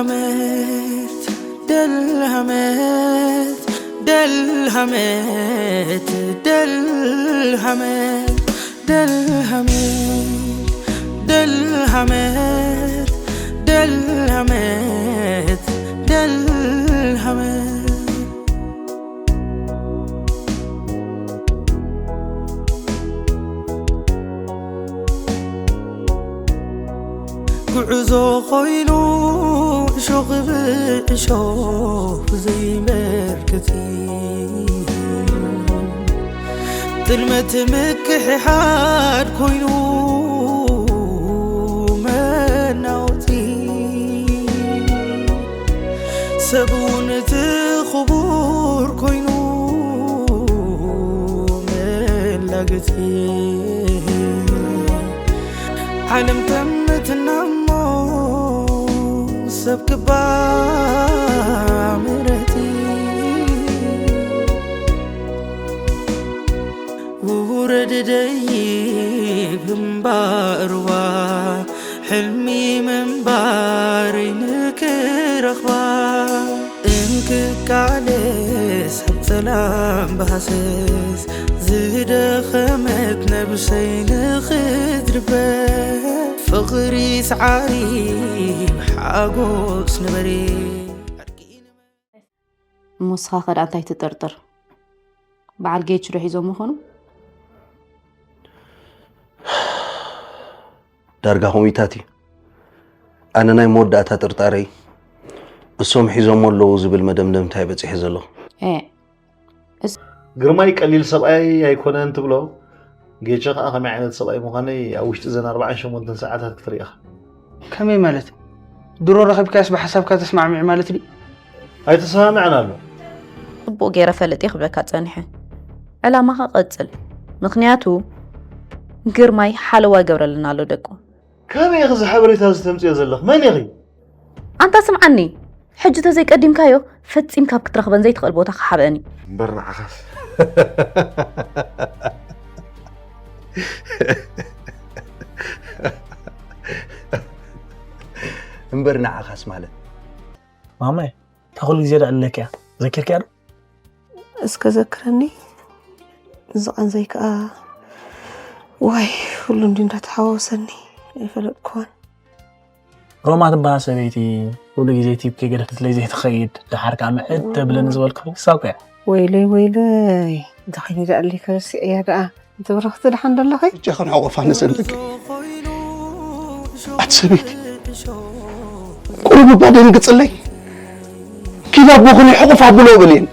همت دل همت دل همت دل همت دل همت دل همت دل همت دل همت ጉዕዞ ኾይኑ እሾኽ ብእሾኽ ዘይመርገጺ ጥልመት ምክሕሓድ ኮይኑ መናወጺ ሰብ እውን እቲ ክቡር ኮይኑ መላገጺ ዓለም ተምትና እሞ ሰብ ክባ ምረቲ ውረድ ደይብ እምባርዋ ሕልሚ ምንባረይ ንክረኽባ እንክቃለስ ኣብ ጸላም ብሃሰስ ዝደኸመት ነብሰይ ንኽትድበ ፍቕሪ ሰዓሪ ሓጎስ ንበሪ እሞ ንስኻ ከ ደኣ እንታይ ትጥርጥር? በዓል ጌች ዶ ሒዞም ይኾኑ? ዳርጋ ከምኡታት እዩ። ኣነ ናይ መወዳእታ ጥርጣረይ እሶም ሒዞሞ ኣለዉ ዝብል መደምደምታ እየ በጺሐ ዘለኹ። ኤ ግርማይ ቀሊል ሰብኣይ ኣይኮነን ትብሎ፣ ጌቸ ከኣ ከመይ ዓይነት ሰብኣይ ምዃነይ ኣብ ውሽጢ እዘን ኣርባዓን ሸሞንተን ሰዓታት ክትርኢ ኢኻ። ከመይ ማለት? ድሮ ረኺብካዮስ ብሓሳብካ ተስማዕሚዑ ማለት ድዩ? ኣይተሰማምዐን ኣሎ። ጽቡቕ ገይረ ፈልጥ እየ ክብለካ ጸኒሐ። ዕላማኻ ቀጽል። ምኽንያቱ ግርማይ ሓለዋ ይገብረልና ኣሎ ደቁ። ከመይ ኢኺ እዚ ሓበሬታ እዚ ተምጽዮ ዘለኽ? መን ኢኺ? ኣንታ ስምዓኒ፣ ሕጂ ተዘይቀዲምካዮ ፈጺምካ ኣብ ክትረኽበን ዘይትኽእል ቦታ ክሓበአን እዩ። እምበር ንዓኻስ እምበር ንዓኻስ ማለት ማማይ እታ ኩሉ ግዜ ደዕለለኪ እያ ዘኪርኪያ ዶ? እስከ ዘክረኒ እዚ ቃንዘይ ከዓ ዋይ ኩሉ እንዲ እንዳተሓዋወሰኒ ኣይፈለጥኩዋን። ሮማ ትበሃል ሰበይቲ ኩሉ ግዜ ቲፕ ከይገደፈትለይ ዘይትኸይድ ደሓር ከዓ ምዕድ ተብለኒ ዝበልኩ ንሳ እኮ እያ። ወይለይ ወይለይ እንታይ ኮይኑ ደኣለይ ከረሲዐያ ደኣ። እቲ ብርኽቲ ደሓን ደለኺ? እጃኽን ሕቑፋ ነዘን ደቂ ኣቲ ሰበይቲ ቁሩብ እባ ደንግፅለይ። ኪድ ኣቦኽን ሕቑፍ ኣብሎ እብል እየን።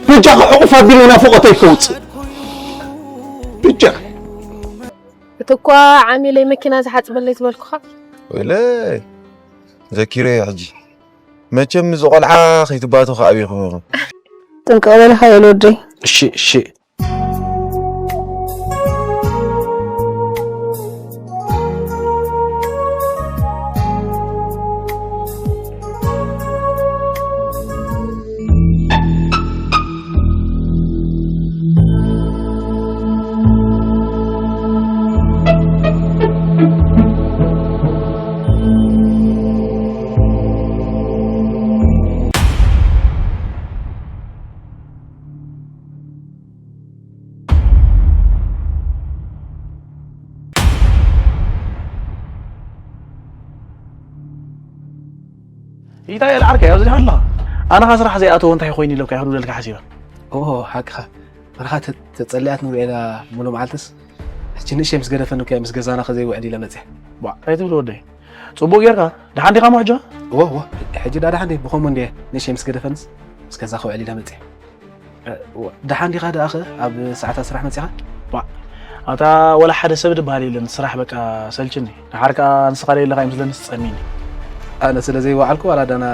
በጃኺ ሕቑፍ ኣቢለ ናፍቖተይ ከውፅእ በጃኺ። እቲ እኳ ዓሚለይ መኪና ዝሓፅበለይ ዝበልኩኻ። ወይለይ ዘኪረዮ ሕጂ መቸም እዚ ቆልዓ ከይትባትኹ ኣበይኹም ኢኹም። ጥንቅቕ በል ኢኻ ዮል ወደይ። እሺ እሺ። ኢታይ ኣልዓርከ ኣብዚ ደሓን ኣለኻ? ኣነ ኸ ስራሕ ዘይኣተዎ እንታይ ኮይኑ ኢለካ ይኽዱ ደልካ ሓሲበ። ኦ ሓቅኻ በረኻ ተጸለያት ንሪኤላ ሙሉ መዓልትስ ሕጂ ንእሸይ ምስ ገደፈኒ እኮ ምስ ገዛና ከዘይውዕል ኢለ መፅየ። ባ እንታይ ትብል ወደይ? ፅቡቅ ጌርካ ደሓን ዲኻ ሞ ሕጂ? እወ እወ ሕጂ ዳ ደሓን ድየ ብኸምኡ እንድየ ንእሸይ ምስ ገደፈንስ ምስ ገዛ ክውዕል ኢለ መፅየ። ደሓን ዲኻ ደኣኸ ኣብ ሰዓታት ስራሕ መጺኻ? ባ ኣታ ወላ ሓደ ሰብ ድበሃል የለን ስራሕ በቃ ሰልችኒ። ደሓር ከኣ ንስኻ ደየለኻ ይመስለኒ ስጸሚኒ። ኣነ ስለ ዘይወዓልኩ ዋላ ዳና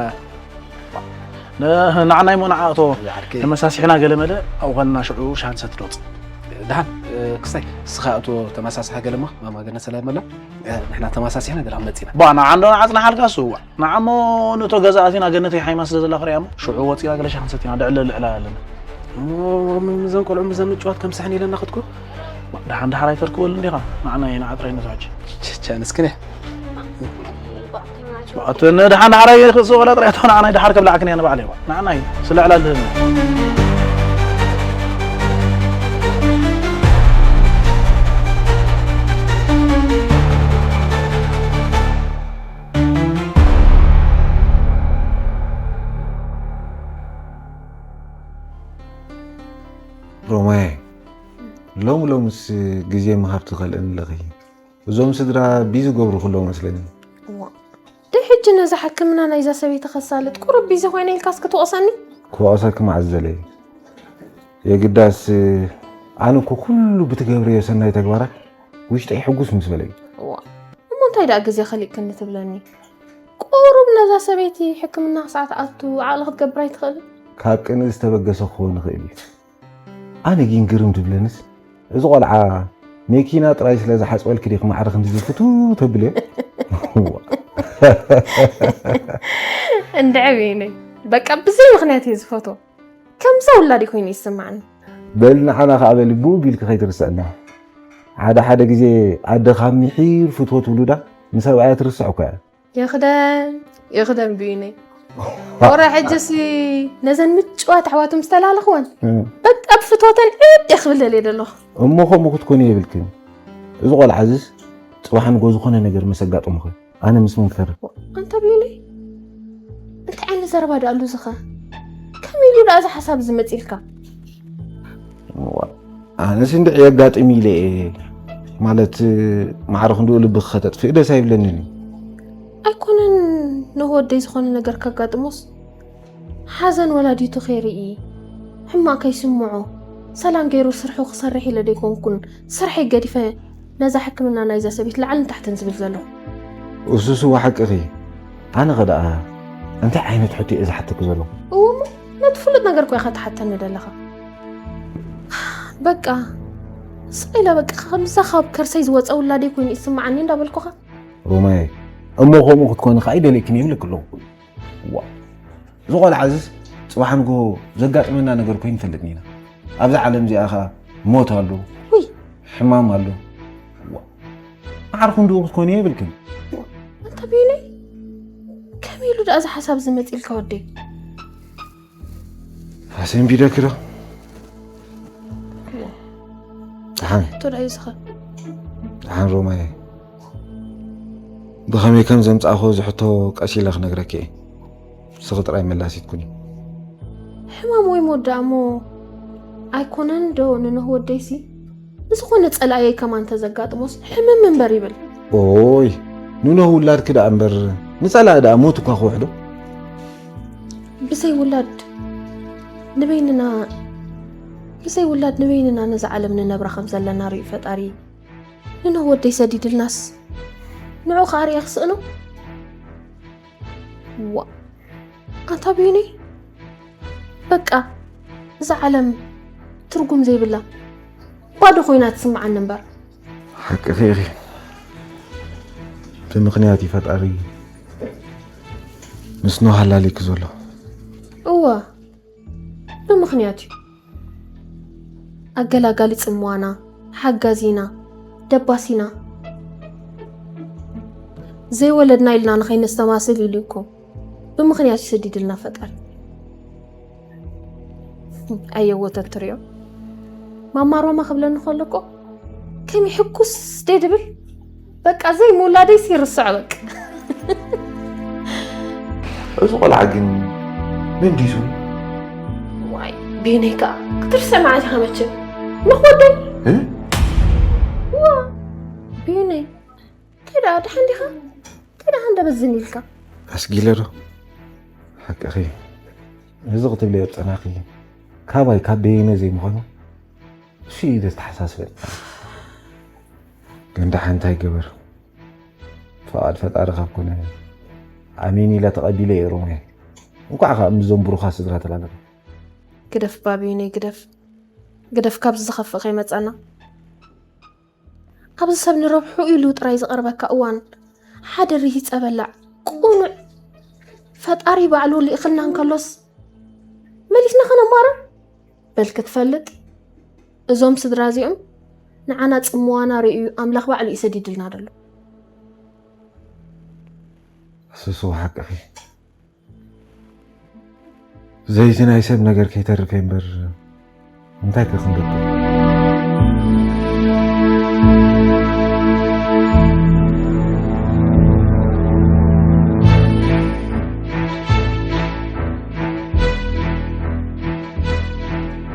ንዓናይ ሞ ንዓእቶ ተመሳሲሕና ገለመለ ኣብኸንና ሽዑ ሻንሰ ትዶፅ። ደሓን ክስታይ እስኻ እቶ ተመሳስሓ ገለማ ማማ ገነ ሰላም መላ ንሕና ተመሳሲሕና ገላ መጺና። ባ ንዓንዶ ንዓጽና ሓልካ ስዋ ንዓሞ ንእቶ ገዛ ኣቲና ገነተይ ሓይማ ስለ ዘላ ክሪኣሞ ሽዑ ወፂና ገለ ሻሂ ክንሰቲ ኢና ድዕለ ልዕላ ኣለና። እዞም ቆልዑ ምዘን ምጭዋት ከም ሳሕኒ ኢለና ክትኮ። ደሓን ደሓር ኣይተርክበሉ እንዲኻ ንዓና ኢና ዓጥራይ ነትዋች። ቻ ንስክነ። ኣቶ፣ ንድሓን ድሓር ኣየክእሶ ወላ ጥራይ፣ ኣቶ፣ ንዓናይ ድሓር ከብላዕክን እያ ንባዕለይ፣ ዋ። ንዓናይ ስለ ዕላል ድህብና። ሮማየ፣ ሎም ሎምስ ግዜ ምሃብ ትኸልእን ኣለኺ። እዞም ስድራ ቢዚ ገብሩ ክሎ መስለኒ። እዋ፣ ደይ ሕጂ ነዛ ሕክምና ናይዛ ሰበይቲ ከሳልጥ ቁሩብ ቢዚ ኮይነ ኢልካስ ክትወቕሰኒ? ክወቕሰኪ መዓዝ ዘለየ? የግዳስ ኣነ እኮ ኩሉ ብትገብርዮ ሰናይ ተግባራት ውሽጠይ ሕጉስ ምስ በለ እዩ። እዋ፣ እሞ እንታይ ደኣ ግዜ ከሊእክኒ ትብለኒ? ቁሩብ ነዛ ሰበይቲ ሕክምና ክሳዕ ትኣቱ ዓቕሊ ክትገብር ኣይትኽእልን? ካብ ቅንኢ ዝተበገሰ ክኸውን ይኽእል እዩ። ኣነ ግን ግርም ትብለንስ፣ እዚ ቆልዓ መኪና ጥራይ ስለ ዝሓጽበልኪ ዲኺ ማዕረ ክንድዚ ፍትው ተብልዮ? እንድዒ በይነይ፣ በቃ ብዘይ ምኽንያት እየ ዝፈትዎ። ከምዛ ውላድ ኮይኑ ይስማዓኒ። በል ንዓና ከኣ በሊ ብኡ ቢልኪ ከይትርስዕና። ሓደ ሓደ ግዜ ኣደ ካብ ምሒር ፍትወት ውሉዳ ንሰብኣያ ትርስዕ እኮ እያ። ይኽደን፣ ይኽደን ብዩነይ። ወረ ሕጅሲ ነዘን ምጭዋት ኣሕዋቱ ምስ ተላለኽወን፣ እም። በቃ ብፍትወተን ዕድ እየ ክብል ደልየ ዘለኹ። እሞ ከምኡ ክትኮኒ የብልክን። እዚ ቆልዓ እዚስ ጽባሕ ንጎ ዝኾነ ነገር ምስ ኣጋጠምኹ፣ ኣነ ምስ መን ክተርፍ? ኣንታ ብዩነይ፣ እንታይ ዓይነት ዘረባ ደኣ ኣሉ ዝኸ? ከመይ ኢሉ ደኣ እዚ ሓሳብ እዚ መጺልካ? እዋ፣ ኣነስ እንድዒ የጋጥም ኢለ እየ። ማለት፣ ማዕረ ክንድኡ ልቢ ክኸተጥፍእ ደስ ኣይብለንን እዩ። ኣይኮነን፣ ንወደይ ዝኾነ ነገር ከጋጥሞስ፣ ሓዘን ወላዲቱ ከይርኢ፣ ሕማቕ ከይስምዖ፣ ሰላም ገይሩ ስርሑ ክሰርሕ ኢለ ደይኮንኩን፣ ስርሐይ ገዲፈ ነዛ ሕክምና ናይዛ ሰበይት ላዕልን ታሕትን ዝብል ዘለኹ። እሱስ እዋ ሓቅኺ። ኣነኸ ደኣ እንታይ ዓይነት ሕቶ እየ ዝሓተኪ ዘለኹ? እዎ እሞ፣ ነቲ ፍሉጥ ነገር እኮ ኢኻ ትሓተኒ ዘለኻ። በቃ፣ ስቕ ኢለ በቃ፣ ከምዛ ካብ ከርሰይ ዝወጸ ውላደይ ኮይኑ ይስምዓኒ እንዳበልኩኻ። ሮማየ፣ እሞ ከምኡ ክትኮኒ ከኣ ኣይደልየክን እየ ይብለኪ ኣለኹ። ዋ፣ እዚ ቆልዓ እዚስ ጽባሕ ንግሆ ዘጋጥመና ነገር ኮይኑ ይፈልጥን ኢና። ኣብዛ ዓለም እዚኣ ኸኣ ሞት ኣሎ፣ ውይ። ሕማም ኣሎ። ዋ፣ ማዕረ ክንድኡ ክትኮኒ የብልክን። ኣንታ ቤነይ፣ ከመይ ኢሉ ደኣ እዚ ሓሳብ እዚ መጺልካ ወደይ? ኣሰንቢደኪ ዶ? ደሓን። ሕቶ ደኣ እዩ ዝኸ? ደሓን ሮማየ። ብኸመይ ከም ዘምጻእኹ እዚ ሕቶ ቀስ ኢለ ክነግረኪ እየ። ንስኺ ጥራይ መላሲት ኩኒ። ሕማም ወይ ሞት ደኣ እሞ ኣይኮነን ዶ ንኖህ ወደይሲ? ንዝኾነ ጸላእየይ ከማን ተዘጋጥሞስ ሕምም እምበር ይብል። ኦይ፣ ንኖህ ውላድኪ ደኣ እምበር ንጸላኢ ደኣ ሞት እኳ ክውሕዶ። ብዘይ ውላድ ንበይንና፣ ብዘይ ውላድ ንበይንና ነዛ ዓለም ንነብራ ከም ዘለና ርእዩ ፈጣሪ ንኖህ ወደይ ሰዲድልናስ ንዑ ከኣ ርእየ ክስእኖ? ዋ፣ ኣንታ ብዩነይ፣ በቃ እዛ ዓለም ትርጉም ዘይብላ ባዶ ኮይና ትስምዓኒ እምበር። ሓቅኺ ኢኺ። ብምኽንያት እዩ ፈጣሪ ምስ ኖህ ኣላልዩኪ ዘሎ። እወ፣ ብምኽንያት እዩ። ኣገላጋሊ ጽምዋና፣ ሓጋዚና፣ ደባሲና፣ ዘይወለድና ኢልና ንኸይነስተማስል ኢሉ እኮ ብምኽንያት ይሰዲድልና ፈጣሪ። ኣየወተት ትሪኦ ማማ ሮማ ክብለኒ ከሎ እኮ ከመይ ሕጉስ ደይ ድብል። በቃ ዘይምውላደይስ ይርስዖ በቃ። እዚ ቆልዓ ግን መን ድዩ ስሙ? ዋይ፣ ቢነይ ከኣ ክትርስዕ መዓት ኢኻ መቸም። ኖህ ወደይ። እ? ዋ፣ ቢነይ። እንታይ ደኣ፣ ደሓን ዲኻ? እንታይ ደኣ ሃንደበት ዝን ኢልካ? ኣስጊለ ዶ? ሓቅኺ። እዚ ክትብለዮ ዝጸናኺ፣ ካባይ ካብ በየነ ዘይምዃኑ፣ እሱ እዩ ዘተሓሳስበኒ። ግን ደሓን እንታይ ገበር? ፍቓድ ፈጣሪ ካብ ኮነ፣ ኣሜን ኢለ ተቐቢለ እየ ሮማይ። እንኳዕ ከኣ ምስዞም ብሩኻት ስድራ ተላለና። ግደፍ ባቢነይ፣ ግደፍ። ግደፍ፣ ካብዚ ዝኸፍእ ከይመጸና። ኣብዚ ሰብ ንረብሑ ኢሉ ጥራይ ዝቐርበካ እዋን፣ ሓደ ርሂጸ በላዕ፣ ቁኑዕ፣ ፈጣሪ ባዕሉ ልኢኽልና እንከሎስ፣ መሊስና ከነማርር? በል ክትፈልጥ፣ እዞም ስድራ እዚኦም ንዓና ጽምዋና ርእዩ ኣምላኽ ባዕሉ እዩ ሰዲድልና ዘሎ። ስሱ ሓቅኺ። ዘይቲ ናይ ሰብ ነገር ከይተርፍ እምበር እንታይ ከ ክንገብር?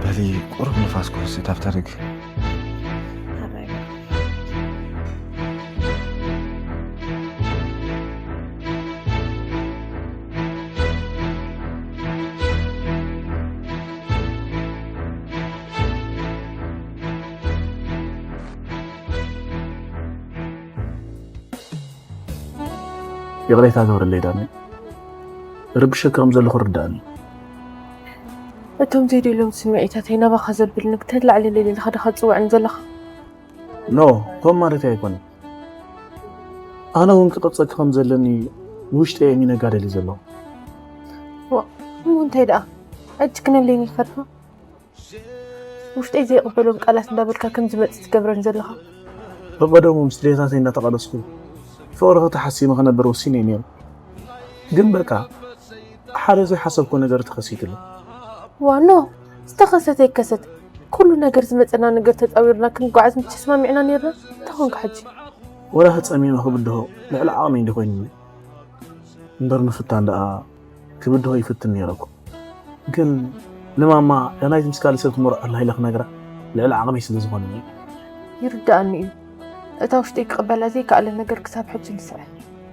በሊ ቁሩብ ንፋስ ክወስድ ኣብታ ደገ። ይቕሬታ ግበረለይ ዳኒ፣ ረቢሸኪ ከም ዘለኹ ርድኣኒ። እቶም ዘይደልዮም ስምዒታተይ ናባኻ ዘብልኒ ክተላዕልለይ ኢልካ ዲኻ ትጽውዕኒ ዘለኻ? ኖ፣ ከምኡ ማለተይ ኣይኮነን። ኣነ እውን ክቐርጸኪ ከም ዘለኒ ንውሽጠይ ኣሚነ እጋደል እየ ዘለኹ። ዋእ፣ እሞ እንታይ ደኣ? ሕጂ ክነለይኒ ኢልካ ዲኻ? ውሽጠይ ዘይቕበሎም ቃላት እንዳበልካ ከም ዝመጽእ ትገብረኒ ዘለኻ። ብቐደሙ ምስ ድሌታተይ እንዳተቓለስኩ ፍቕርኺ ተሓሲመ ክነብር ወሲነ እየ ነይረ። ግን በቃ ሓደ ዘይሓሰብኩ ነገር ተኸሲቱለይ። ዋኖ፣ ዝተኸሰተ ይከሰት። ኩሉ ነገር ዝመጸና ነገር ተጻዊርና ክንጓዓዝ ምተስማሚዕና ነይርና። እንታይ ኾንካ ሕጂ? ወላ ተጸሚመ ክብድሆ ልዕሊ ዓቕመይ እንዲ ኮይኑኒ። እምበር ምፍታን ደኣ ክብድሆ ይፍትን ነይረ እኮ። ግን ንማማ ዳናይት ምስ ካልእ ሰብ ትመርዖ ኣላ ኢለ ክነግራ ልዕሊ ዓቕመይ ስለ ዝኾነኒ። ይርድኣኒ እዩ። እታ ውሽጠይ ክቕበላ ዘይከኣለ ነገር ክሳብ ሕጂ ንስዕር።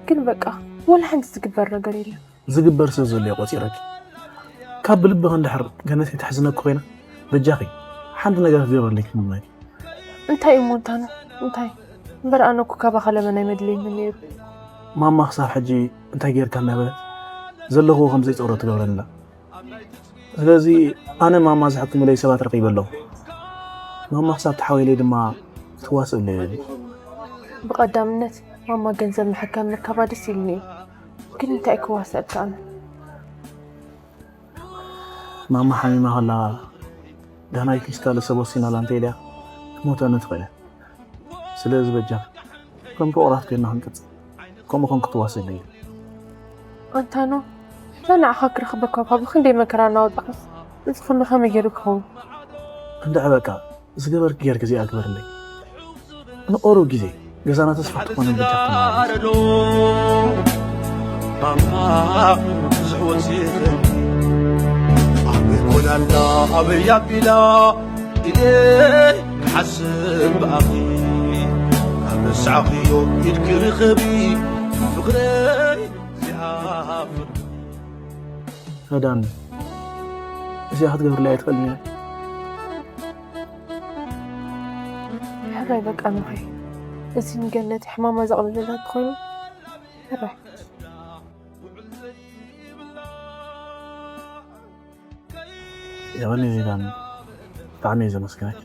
ግን በቃ ወላ ሓንቲ ዝግበር ነገር የለን። ዝግበር ሰብ ዘሎ እየ ቆጺረኪ። ካብ ብልብኺ እንድሕር ገነተይ ትሕዝነኪ ኮይና በጃኺ ሓንቲ ነገር ክትገብርለይ ክምነኪ። እንታይ እዩ እሞ እንታኖ? እንታይ? እምበር ኣነ እኮ ካባኻ ለመና ኣይመድለይን ነይሩ። ማማ ክሳብ ሕጂ እንታይ ጌርካ እንዳበለት ዘለኽዎ ከም ዘይጸሮ ትገብረኒ ኣላ። ስለዚ ኣነ ማማ ዝሕክሙለይ ሰባት ረኺበ ኣለኹ። ማማ ክሳብ ትሓውየለይ ድማ ክትዋስእለይ እየ። ብቐዳምነት ማማ ገንዘብ መሐከሚ ምርካባ ደስ ኢሉኒ እዩ። ግን እንታይ ክዋስኣልካ ኣነ? ማማ ሓሚማ ከላ ዳናይት ምስ ካልእ ሰብ ወሲናላ እንተኢልያ ክትሞተኒ ትኽእል እያ። ስለዚ በጃ ከም ፍቑራት ኮይና ክንቅጽል፣ ከምኡ ከም ክትዋስእለይ እየ። ኣንታኖ፣ እዛ ንዓኻ ክረኽበካ እኳ ብኽንደይ መከራ እናወጻኹስ፣ እዚ ኩሉ ከመይ ገይሩ ክኸውን? እንድዒ በቃ፣ ዝገበርኪ ጌርኪ እዚኣ ግበርለይ። ንቑሩብ ግዜ ገዛና ተስፋ ትኾነ በጃ ክትመላለስ። ማማ ብዙሕ ወፂእኽኒ። ኣበይ ኮን ኣላ ኣበይ ኣቢላ ኢለ ክሓስብ ብኣኺ ካብ ረሳዕኽዮ ኢድኪ ርኸቢ ፍቕረይ እዚኣ ፍቕሪ። ረዳኒ፣ እዚኣ ክትገብርለይ ኣይትኽእልን እያ። ሕራይ በቃ ምኸይ። እዚ ንገነት ሕማማ ዘቕልለላ እንተኾይኑ ሕራይ። የቐኒ ዚዳን፣ ብጣዕሚ እየ ዘመስግነኪ።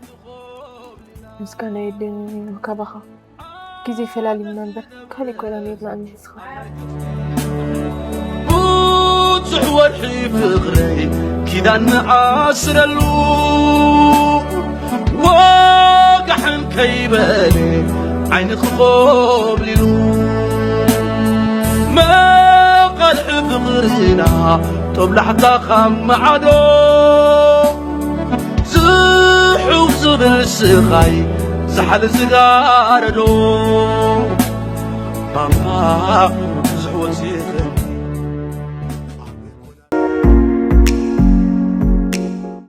ምስጋና የድልየኒ እዩ ካባኻ። ግዜ ፈላሊና እምበር፣ ካልእ እኮ ኢና ነይርና ኣነ ንስኻ። ብዙሕ ወርሒ ፍቕረይ ኪዳን ንኣስረሉ፣ ወጋሕን ከይበለ ዓይንኺ ኾብሊሉ፣ መቓልሒ ፍቕርና ጦብላሕታ ካብ መዓዶ፣ ዝሑፍ ዝብል ስቓይ ዝሓል ዝጋረዶ፣ ማማ ብዙሕ ወፂእኽኒ።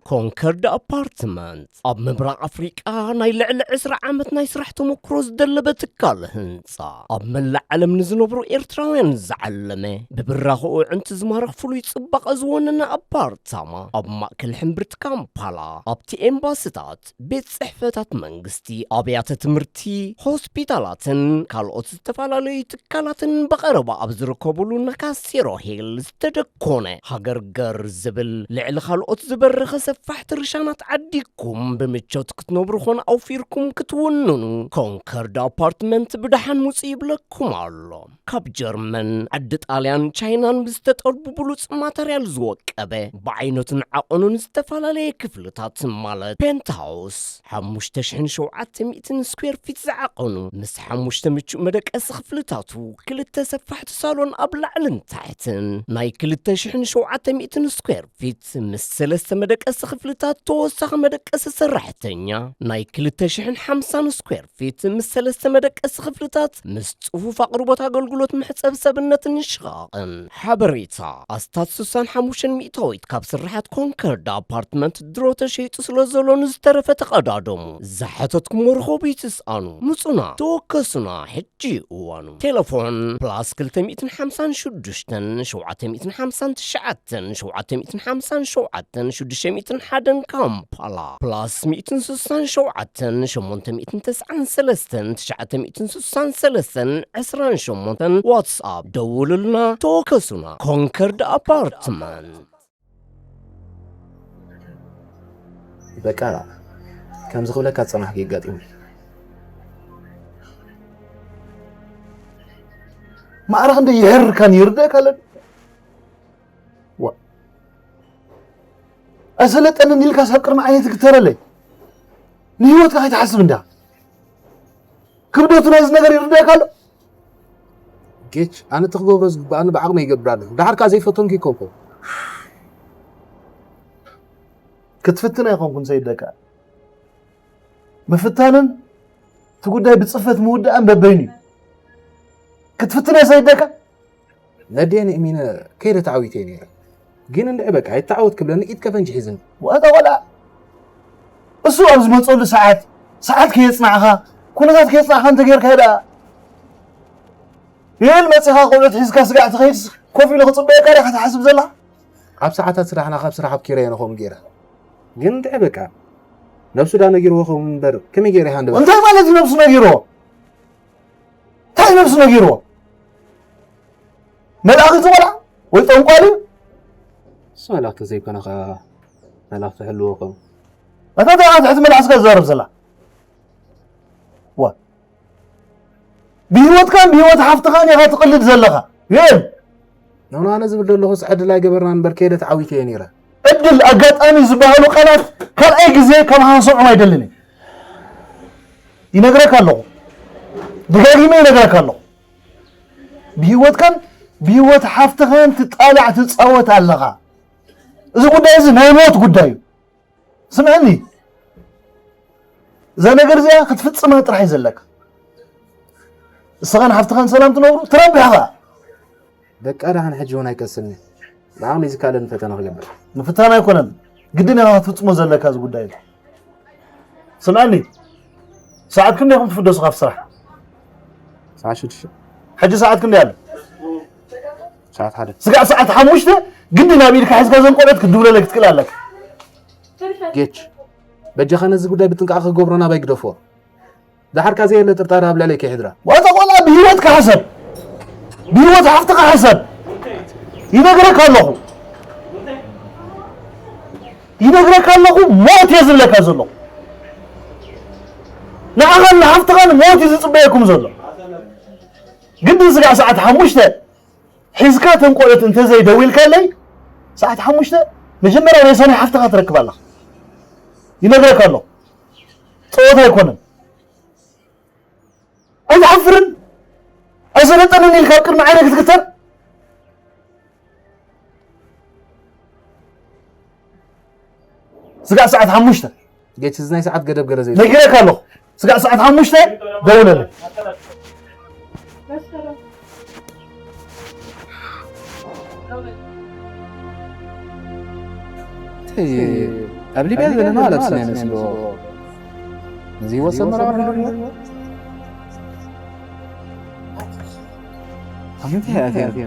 ኮንከርድ ኣፓርትመንት ኣብ ምብራቕ ኣፍሪቃ ናይ ልዕሊ ዕስራ ዓመት ናይ ስራሕ ተመክሮ ዝደለበ ትካል ህንጻ፣ ኣብ መላእ ዓለም ንዝነብሩ ኤርትራውያን ዝዓለመ፣ ብብራኸኡ ኣዕንቲ ዝማርኽ ፍሉይ ጽባቐ ዝወነነ ኣፓርታማ፣ ኣብ ማእከል ሕምብርቲ ካምፓላ፣ ኣብቲ ኤምባስታት፣ ቤት ጽሕፈታት መንግስቲ፣ ኣብያተ ትምህርቲ፣ ሆስፒታላትን ካልኦት ዝተፈላለዩ ትካላትን ብቐረባ ኣብ ዝርከብሉ ናካሲሮ ሂል ዝተደኮነ ሃገር ገር ዝብል ልዕሊ ካልኦት ዝበረኸ ሰፊሕ ሰፋሕቲ ርሻናት ዓዲግኩም ብምቾት ክትነብሩ ኾን ኣውፊርኩም ክትውንኑ፣ ኮንከርድ ኣፓርትመንት ብደሓን ውፅእ ይብለኩም ኣሎ። ካብ ጀርመን፣ ዓዲ ጣልያን፣ ቻይናን ብዝተጠልቡ ብሉፅ ማተርያል ዝወቀበ፣ ብዓይነቱን ዓቐኑን ዝተፈላለየ ክፍልታት ማለት ፔንትሃውስ፣ ሓሙሽተ ሽሕን ሸውዓተ ሚእትን ስኩዌር ፊት ዝዓቐኑ፣ ምስ ሓሙሽተ ምቹእ መደቀሲ ክፍልታቱ፣ ክልተ ሰፋሕቲ ሳሎን ኣብ ላዕልን ታሕትን፣ ናይ ክልተ ሽሕን ሸውዓተ ሚእትን ስኩዌር ፊት ምስ ሰለስተ መደቀሲ ክፍልታት፣ ተወሳኺ መደቀሲ ሰራሕተኛ፣ ናይ ክልተ ሽሕን ሓምሳን ስኩዌር ፊት ምስ ሰለስተ መደቀሲ ክፍልታት፣ ምስ ጽፉፍ ኣቕርቦት ኣገልግሎት መሕጸቢ ሰብነትን ሽቓቕን። ሓበሬታ፣ ኣስታት ስሳን ሓሙሽተን ሚእታዊት ካብ ስራሓት ኮንከርድ ኣፓርትመንት ድሮ ተሸይጡ ስለ ዘሎ፣ ንዝተረፈ ተቐዳደሙ። ዝሓተትኩሞ ርኸቡ ይትስኣኑ። ምጹና፣ ተወከሱና፣ ሕጂ እዩ እዋኑ። ቴሌፎን ፕላስ ክልተ ሚእትን ሓምሳን ሽዱሽተን ሸውዓተ ሚእትን ሓምሳን ትሽዓተን ሸውዓተ ሚእትን ሓምሳን ሸውዓተን ሽዱሽተ ሚእትን ሓደን ካምፓላ፣ ፕላስ ሚእትን ስሳን ሸውዓተን ሸሞንተ ሚእትን ተስዓን ሰለስተን ትሽዓተ ሚእትን ስሳን ሰለስተን ዕስራን ሸሞንተን ዋትስኣፕ ደውሉልና፣ ተወከሱና። ኮንከርድ ኣፓርትመንት። በቃ ከምዚ ክብለካ ዝጸናሕኩ የጋጢሙኒ። ማዕረ ክንደይ ይሕርካን ይርደእካ ኣለኒ። ዋ፣ ኣይሰለጠንን ኢልካ ሳብ ቅድሚ ዓይነይ ትግተረለይ። ንህይወትካ ከይትሓስብ እንዳ ክብደቱ ናይዚ ነገር ይርደእካ ኣሎ። ጌች፣ ኣነ እቲ ክገብሮ ዝግብኣኒ ብዓቕመይ ይገብር ኣለኹ። ደሓር ከኣ ዘይፈተንኩ ይኮንኩ። ክትፍትን ኣይኮንኩን ሰይደካ። ምፍታንን እቲ ጉዳይ ብጽፈት ምውዳእን በበይኑ እዩ። ክትፍትን እየ ሰይደካ። ነዴን እሚነ ከይደ ተዓዊተ እየ ነይረ። ግን እንድዒ በቃ ኣይተዓወት ክብለኒ ኢድ ከፈንጂ ሒዝኒ። ወታ ቆልዓ እሱ ኣብ ዝመጸሉ ሰዓት፣ ሰዓት ከየጽናዕኻ፣ ኩነታት ከየጽናዕኻ እንተ ጌርካ ደኣ፣ ይብል መጺኻ ቆልዑት ሒዝካ ስጋዕ ትኸይድ ኮፍ ኢሉ ክጽበየካ ዲኻ ትሓስብ ዘለኻ? ኣብ ሰዓታት ስራሕና ካብ ስራሕ ኣብኪረ እየ ንኸምኡ ገይረ። ግን እንድዒ በቃ ነብሱ ዳ ነጊርዎ ኸውን እምበር ከመይ ገይረ ይሃንደበ? እንታይ ማለት እዩ ነብሱ ነጊርዎ? እንታይ ነብሱ ነጊርዎ? መልኣኽ እዩ ዝቆልዓ ወይ ጠንቋል እዩ? እሱ መልኣኽ ተዘይኮነ ኸኣ መልኣኽ ትሕልዎ ኸም ኣታ እንታይ ትሕቲ መልሓስካ ትዛረብ ዘላ? ዋ፣ ብህይወትካን ብህይወት ሓፍትኻን ኢኻ ትቕልድ ዘለኻ። ግን ኖኖ ኣነ ዝብል ዘለኹስ ዕድል ኣይገበርናን እምበር ከይደ ተዓዊተ እየ ነይረ። ዕድል ኣጋጣሚ ዝበሃሉ ቃላት ካልኣይ ግዜ ከማኻ ክሰምዖም ኣይደልን እየ። ይነግረካ ኣለኹ፣ ደጋጊመ ይነግረካ ኣለኹ። ብህይወትካን ብህይወት ሓፍትኻን ትጣላዕ ትጻወት ኣለኻ። እዚ ጉዳይ እዚ ናይ ሞት ጉዳይ እዩ። ስምዐኒ፣ እዛ ነገር እዚኣ ክትፍጽማ ጥራሕ እዩ ዘለካ። እስኻን ሓፍትኻን ሰላም ትነብሩ ትረብሕ ኢኻ። በቃ ደሓን ሕጂ እውን ኣይቀስልኒ። ብዓቕሚ ዝከኣለኒ ፈተና ክገብር። ምፍታን ኣይኮነን፣ ግድን ኢኻ ክትፍጽሞ ዘለካ እዚ ጉዳይ እዚ። ስምዐኒ፣ ሰዓት ክንደይ ኢኹም ትፍደሱ ካብ ስራሕ? ሰዓት ሽዱሽተ። ሕጂ ሰዓት ክንደይ ኣሎ? ሰዓት ሓደ። ስጋዕ ሰዓት ሓሙሽተ ግድን ኣብ ኢድካ ሒዝካ እዘን ቆልዑት ክትድውለለይ ክትክእል ኣለካ። ጌች፣ በጃኻ ነዚ ጉዳይ ብጥንቃቐ ክገብሮ ናባይ ግደፎ። ደሓርካ ዘየለ ጥርጣረ ኣብ ልዕለይ ከይሕድራ። ዋዛ ቆልዓ ብህይወትካ ሕሰብ፣ ብህይወት ሓፍትኻ ሕሰብ። ይነግረካ ኣለኹ፣ ይነግረካ ኣለኹ፣ ሞት እየ ዝብለካ ዘለኹ። ንዓኻን ንሓፍትኻን ሞት እዩ ዝጽበየኩም ዘሎ። ግድን ስጋዕ ሰዓት ሓሙሽተ ሒዝካ እተን ቆልዑት እንተዘይደዊልካለይ፣ ሰዓት ሓሙሽተ መጀመርያ ሬሳ ናይ ሓፍትኻ ትረክብ ኣለኻ። ይነግረካ ኣለኹ፣ ጸወታ ኣይኮነን። ኣይትሓፍርን? ኣይሰለጠንን ኢልካ ኣብ ቅድሚ ዓይነ ክትግተር? ስጋዕ ሰዓት ሓሙሽተ ጌች፣ እዚ ናይ ሰዓት ገደብ ገለ ዘይብሉ። ነጊረካ ኣለኹ። ስጋዕ ሰዓት ሓሙሽተ ደውለለይ። እቲ ኣብ ሊብያ ዘለና ኣለብስና ይመስሎ። እዚ ህይወት ሰመራ ወርዶ። ኣንተ ያትያ።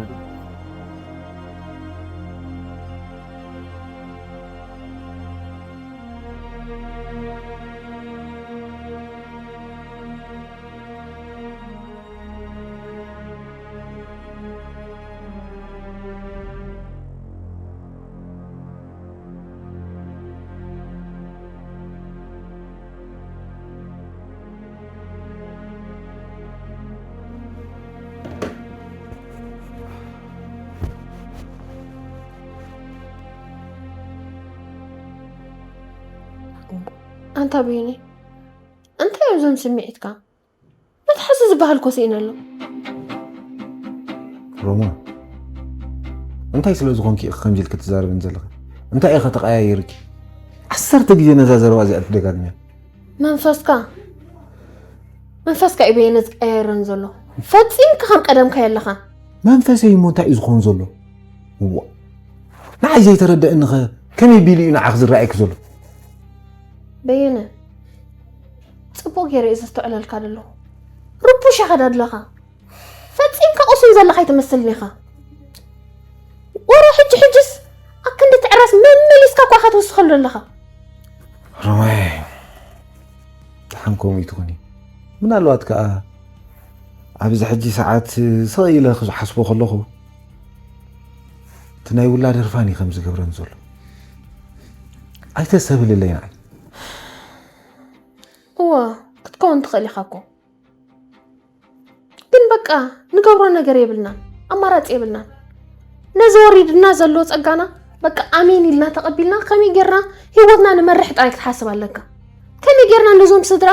ኣንታ በየነ፣ እንታይ እዮም እዞም ስምዒትካ? መትሓዚ ዝበሃል ኮ ስኢነ ኣሎ። ሮማ፣ እንታይ ስለ ዝኾንኪ ኢኺ ከምዚ ኢልኪ ትዛረብን ዘለኺ? እንታይ ኢኺ ተቐያይርኪ? ዓሰርተ ግዜ ነዛ ዘረባ እዚኣ ትደጋግምያ። መንፈስካ መንፈስካ እዩ በየነ ዝቀያየረን ዘሎ። ፈጺምካ ከም ቀደምካ የለኻ። መንፈሰይ እሞ እንታይ እዩ ዝኾን ዘሎ? እዋ፣ ንዓይ ዘይተረደአኒ ኸ ከመይ ቢሉ እዩ ንዓኺ ዝረኣየኪ ዘሎ? በየነ፣ ጽቡቕ ገይረ እየ ዘስተውዕለልካ ዘለኹ። ርቡሽ ኢኻ ዳድለኻ። ፈጺምካ ቁሱን ዘለኻ ኣይትመስልን ኢኻ። ወረ ሕጂ ሕጅስ ኣክንዲ ትዕረስ መመሊስካ እኳ ኢኻ ትውስኸሉ ዘለኻ። ሮማይ፣ ደሓን ከምኡ ይትኹኒ። ምናልባት ከኣ ኣብዚ ሕጂ ሰዓት ስቕ ኢለ ክሓስቦ ከለኹ እቲ ናይ ውላድ ህርፋን እዩ ከም ዝገብረን ዘሎ። ኣይተስተብህልለይ ንዓይ። እወ፣ ክትከውን ትኽእል ኢኻ እኮ። ግን በቃ ንገብሮ ነገር የብልናን፣ ኣማራፂ የብልናን። ነዚ ወሪድና ዘሎ ፀጋና በቃ ኣሜን ኢልና ተቐቢልና ከመይ ጌርና ህይወትና ንመርሕ ጥራይ ክትሓስብ ኣለካ። ከመይ ጌርና ነዞም ስድራ